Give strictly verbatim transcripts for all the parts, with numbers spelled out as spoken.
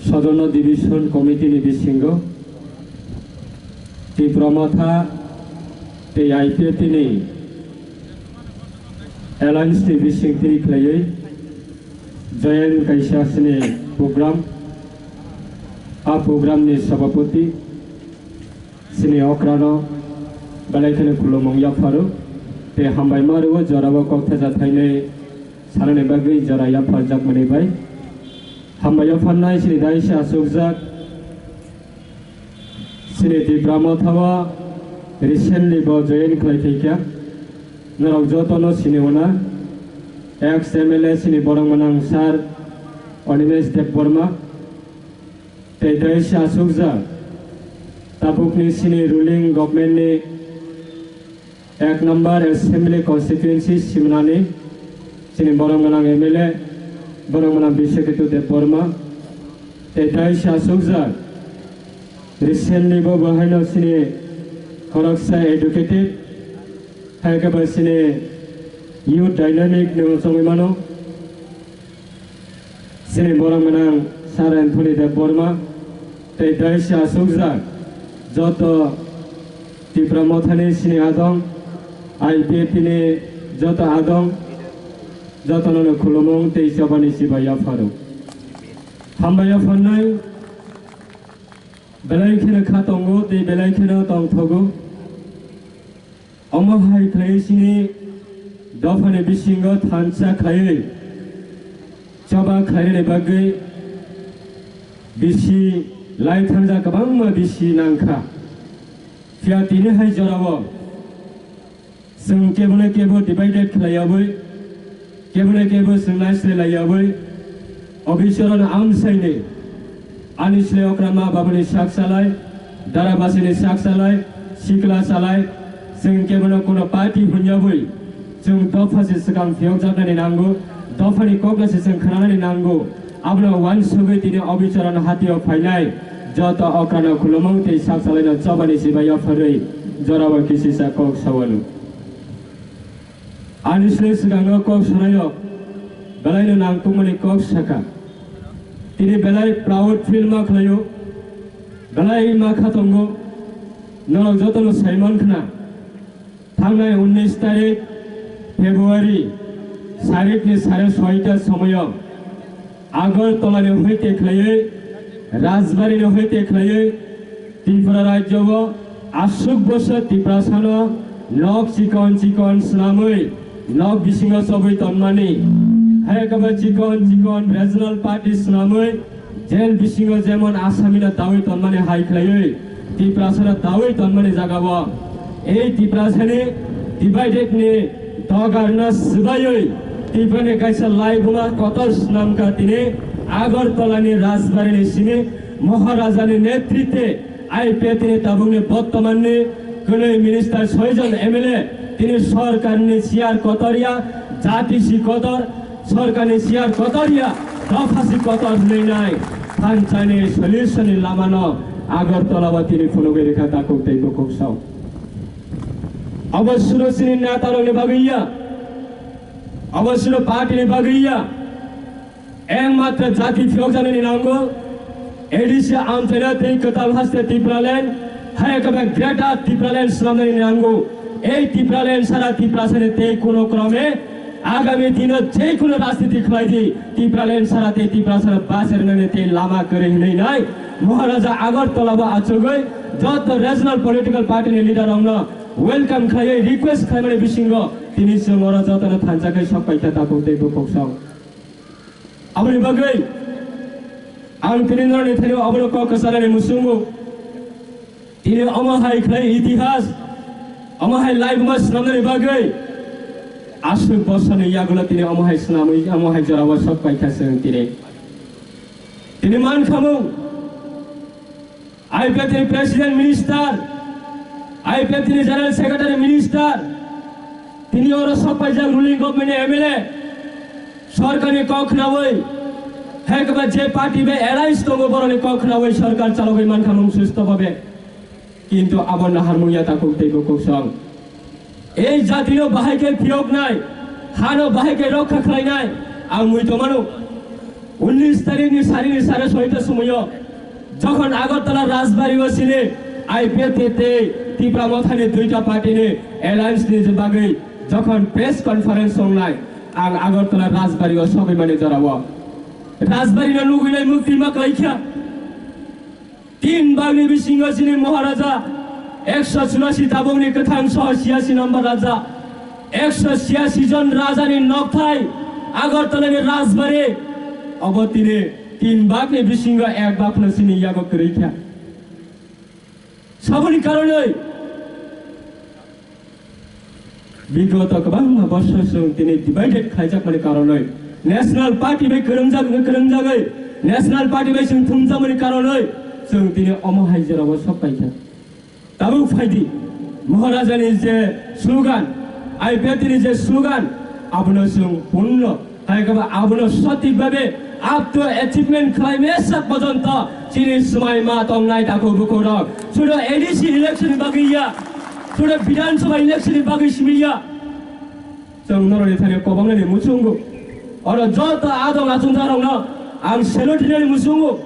Sodorno Division Committee ni bisingo Tipra Motha tei I P F T ni alliance ni bising twi khlaiwi joint kaisa chini program, a program ni sabapati chini okrano belai kheno khulumung yapharo tei hambai ma rwo jorao kok theja thainwi sanani bagwi jora yapharjakmani bai. Hambai yapharnai chini daisa achukjak. Chini Tipra Motha o recently bo join khlai phaikha. Norok jotono sini ona. Ex M L A chini borok mwnang sir Animesh Debbarma. Tei daisa achukjak. Tabukni chini ruling government ni Ek number assembly constituency simnani chini borok gwnang M L A, borok gwnang Biswaketu Debbarma, tei daisa achukjak. Recently bo bahaino chini khoroksa educated, hai khe bo chini youth dynamic no chongwi mano. Chini borok gwnang Sir Anthony Debbarma tei daisa achukjak joto Tipra Mothani chini adong, I P F T ni joto adong, jotono khulumung tei chobani chibai yapharo. Hambai yapharnai belai kheno kha tongo tei belai kheno tongthogo. Omo hai khlai chini dophani bisingo thansa khlaiwi choba khlainani bagwi bisi lai thangjak kwbangma bisi nangkha. Phiya tini hai jorao chwng kebono kebo divided khlaiyawi, kebono kebo chwng naislailayawi, Obichoron amsaini ani sle okra ma babuni sak salai, dara basini sak salai, sikla salai, chwng kebono kuno party hunyawi, chwng dopha se swkang phiyokjaknani nango, dophani kokno se chwng khnanani nango. Abono wansugwi tini Obichoron hatio phainai joto okrano khulumung tei sak salaino chobani chibai yapharwi jorao kisisa kok sawano. Ani sle swkango kok sanaio, belaino nangkukmani kok saka. Tini belai proud feel ma khlaio, belai ma kha tongo, norok jotono saiman khna. Thangnai unnish tarik February sarikni sare soita somoyo Agartala ni hoite khlaiwi, Rajbari ni hoite khlaiwi, Tripura rajyo o aswk bosor Tiprasano nok chikon chikon swnamwi, nok bisingo chobwi tonmani, hai khe bo chikon chikon regional party swnamwi, jail bisingo jemon Asamino dawi tonmani hai khlaiwi, Tiprasano dawi tonmani jagao, ei Tiprasani divided ni dogarno swbaiwi Tiprani kaisa laibuma kotor swnamkha tini Agartala ni Rajbari ni simi Maharaja ni netritwe I P F T ni tabukni bottoman ni kwnwi minister soijon M L A tini sorkar ni chair kotor ya, jati si kotor, sorkar ni chair kotor ya, dopha si kotor hwnwi nai thansa ni solution ni lama no Agartala o tini phunugwi rikha takhuk tei bukhuk sao. Abo suro chini neta rok ni bagwi ya, abo suro party ni bagwi ya, ekmatro jati phiyokjaknani nango, A D C amchaina tei kwtal haste Tipraland, hai khe Greater Tipraland swnamnani nango. Ei Tipraland sara Tiprasani tei kuno krome agami dino je kuno rajniti khlai di, Tipraland sara tei Tiprasano bacharinani tei lama kwrwi hwnwi nai Maharaja Agartala bo achugwi joto regional political party ni leader rokno welcome khlaiwi request khlaimani bisingo tini chwng oro jotono thansa khe sok paikha takhuk tei bukhuk sok. Aboni bagwi ang tini norokni thani abono kok kwchanani muchungo. Tini omo hai khlai itihas, omo hai laibuma swnamnani bagwi aswk bosorni yagulo tini omo hai swnamwi, omo hai jorao sok paikha chwng tini. Tini mankhamung, I P F T ni President Minister, I P F T ni General Secretary Minister, tini oro sok paijak ruling government ni M L A, sorkar ni kok khnawi, hai khe ba je party bai alliance tongo borok ni kok khnawi sorkar chalogwi mankha mung susto babe. Kintu abo naharmung ya takhuk tei bukhuk song. Ei jatino bahai khe phiyoknai, hano bahai khe rokha khlainai, ang mui tongmano. Unnish tarikh ni sari ni sare soita somoyo jokhon Agartala Rajbari o sini I P F T tei Tipra Mothani duita party ni alliance ni bagwi jokhon press conference songnai, ang Agartala Rajbari o sogwi mani jorao Rajbari no nugwi nai mukti ma klaikha. Tin bagni bisingo chini Maharaja, ekso churasi tabukni kwthang soho siyasi number raja, ekso siyasi jon rajani nokthai, Agartalani Rajbari, obo tini tin bagni bisingo ek bagno chini yago kwrwi kha. Saboni karonwi Bigoto kwbangma bosor chwng tini divided khaijakmani karonwi, National Party bai kwrwngjak-, kwrwngjagwi, National Party bai chwng thumjakmani karonwi chwng tini omo hai jorao sok paikha. Tabuk phaidi, Maharajani je slogan, I P F T ni je slogan, abono chwng punno Hai khe ba abono sotik babe up to achievement khlai mesak pojonto chini swmai ma tongnai takhuk bukhuk rok. Sudo A D C election ni bagwi ya, sudo Bidhan Sabha election ni bagwi simi ya. Chwng noroni thani kwbangni muchungo. Oro joto adong achungjak rokno ang salute rinani muchungo.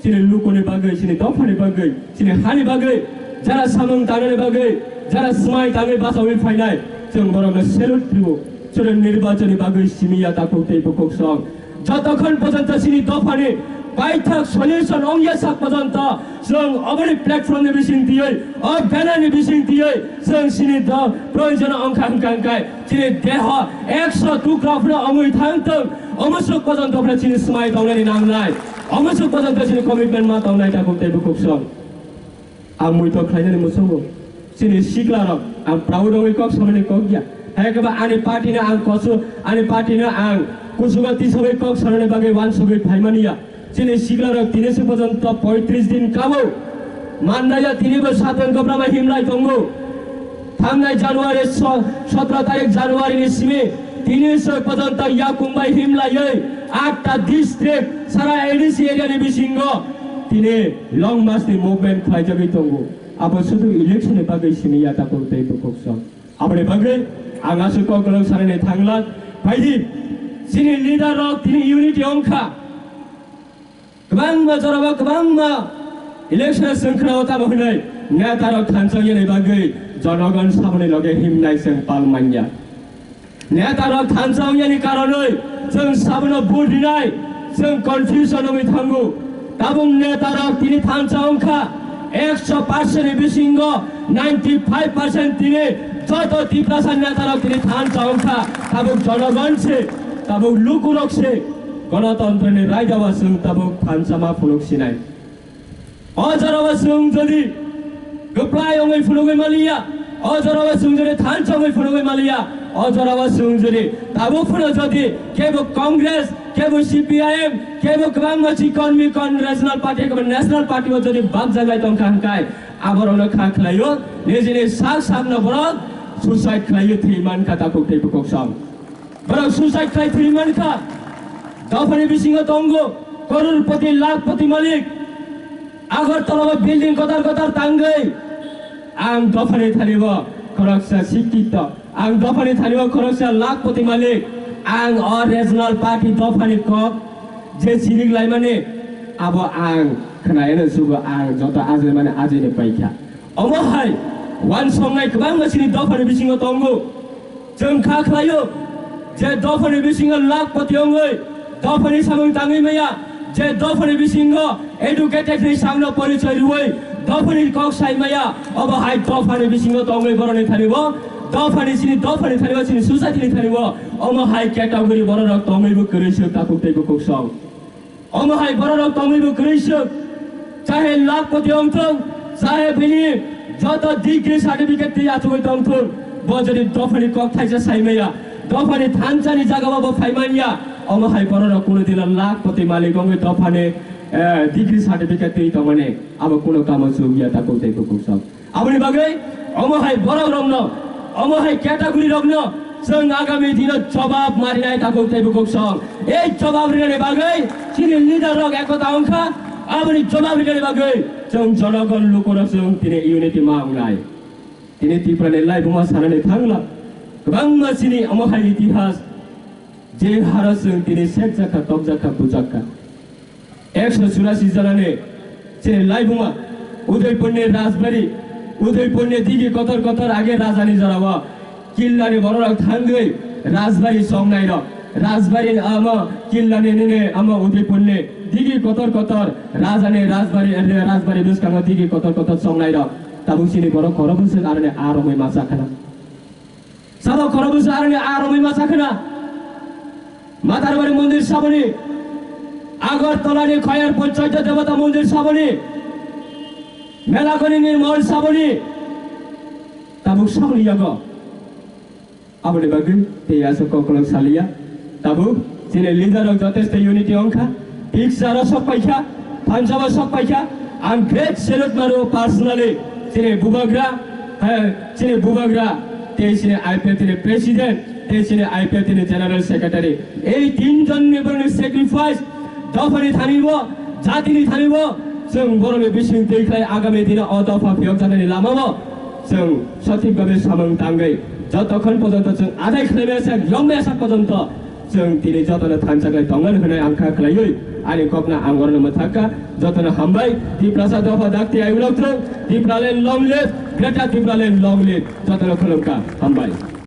Chini lukuni bagwi, chini dophani bagwi, chini hani bagwi, jara samung tangnani bagwi, jara swmai tangwi bachaui phainai, chwng borokno salute rwo. Chwng nirbachonni bagwi simi ya takhuk tei bukhuk song. Jotokhon pojonto chini dophani paithak solution ongya sak pojonto chwng oboni platform ni bising tiyoi, o banner ni bising tiyoi, chwng chini do proyojon ongkha hwnkha hwnkhe chini deho ekso tukra phano ongwi thang tong, omo suk pojonto phano chini swmai tongnani nangnai. Omo suk pojonto chini commitment ma tongnai takhuk tei bukhuk song. Ang muitok khlainani muchungo. Chini sikla rok, ang proud wngwi kok sanani kok ya. Hai khe ba ani party no ang kosu, ani party no ang kuchugo tisogwi kok sanani bagwi wansugwi phaimani ya. Chini sikla rok tini se pojonto poitris din kabo. Mandaya tini bo satung kobrama himlai tongo. Thangnai January so-, sotro tarik January ni simi tini soi pojonto yakung bai himlaiwi atta district sara A D C area ni bisingo tini long march ni movement khlaijagwi tongo. Abo sudu election ni bagwi simi ya takhuk tei bukhuk song. Aboni bagwi ang aswk kok kwlwng sanani thangla. Phaidi, chini leader rok tini unity wngkha. Kwbangma jorao kwbangma election chwng khwnao tamo hwnwi neta rok thansa yani bagwi jonogon samani loge himnai chwng pal manya. Neta rok thansa yani karonwi chwng sabono vote rinai chwng confusion wngwi thango. Tabuk neta rok tini thansa wngkha ekso percent ni bisingo ninety five percent tini joto Tiprasa neta rok tini thansa wngkha. Tabuk jonogon se, tabuk lukurok se. Ganatantrani raidao chwng tabuk thansa ma phunuk sinai. O jorao chwng jodi kwplai wngwi phunugwi maliya, o jorao chwng jodi thansa wngwi phunugwi maliya, o jorao chwng jodi tabuk phano jodi kebo Congress, kebo C P I M, kebo kwbangma chikon mikon regional party, kebo national party o jodi bamjak lai tongkha hwnkhe aborokno kha khlaio, nijini sak sakno borok suicide khlaio, thwi mankha takhuk tei bukhuk song. Borok suicide khlai thwi mankha. Dophani bisingo tongo, kororpoti, lakhpoti malik. Agartala o building kotor kotor tangwi. Ang dophani thani bo khoroksa sikito. Ang dophani thani bo khoroksa lakhpoti malik. Ang o regional party dophani kok je sirik laimani abo ang khwnayano sugo ang joto ajai mani ajaini paikha. Omo hai wansongnai kwbangma chini dophani bisingo tongo. Chwng kha khlaio je dophani bisingo lakhpoti wngwi dophani samung tangwi maya, je dophani bisingo educated ni sangno porichoi rwui dophani kok sai maya, obo hai dophani bisingo tongwi boroni thani bo dophani chini dophani thani bo chini society ni thani bo omo hai category bororok tongwi bo kwrwi se takhuk tei bukhuk song. Omo hai bororok tongwi bo kwrwi swk. Chahe lakhpoti wngthung, chahe bini joto degree certificate twi achugwi tongthung. Bo jodi dophani kok thaisa saimaya, dophani thansani jagao bo phaimanya, omo hai bororok kunu dino lakhpoti malik wngwi dophani, eh, degree certificate twi tongmani abo kunu kamo chukya takhuk tei bukhuk song. Aboni bagwi omo hai borok rokno, omo hai category rokno chwng agami dino jobab marinai takhuk tei bukhuk song. Ei jobab rinani bagwi chini leader rok ekota wngkha. Aboni jobab rinani bagwi chwng jonogon lukurok chwng tini unity ma wngnai. Tini Tripura ni laibuma sanani thangla kwbangma chini omo hai itihas Je haro chwng tini sekjakha, tokjakha, bujakha. Ekso churasi janani chini laibuma Udaipurni Rajbari, Udaipurni digi kotor kotor age rajani jorao killani bororok thangwi Rajbari chongnairok, Rajbari ama killani nini ama Udaipurni digi kotor kotor rajani Rajbari, Rajbari bwskango digi kotor kotor chongnairok. Tabuk chini borok khorokbwswk aroni a romwi ma chakhana. Sabo khorokbwswk aroni a romwi ma chakhana. Matarbari mondir saboni, Agartalani Khayarpur Chaitya Devata mondir saboni, Melakonini mol saboni, tabuk saboni yago. Aboni bagwi tei aswk koklok saliya. Tabuk chini leader rok jotesto unity wngkha. Picture o sok paikha, Punjab o sok paikha. Ang great salute maro personally chini bubagra, eh, chini bubagra, tei chini I P F T ni president, tei chini I P F T ni general secretary. Ei tinjonni borokni sacrifice, dophani thani bo, jatini thani bo, chwng borokni bising twi khlai agami dino o dopha phiyok janani lama bo chwng sothik bhabe samung tangwi jotokhon pojonto chwng adai khlaimaya sak, yongmaya sak pojonto chwng tini jotono thansa khlai tongnani hwnwi ang kha khlaiwi ani kokno ang oroni mwthakha. Jotono hambai. Tiprasa dopha dakti ayuklok thung. Tipraland long live, Greater Tipraland long live. Jotono khulumkha, hambai.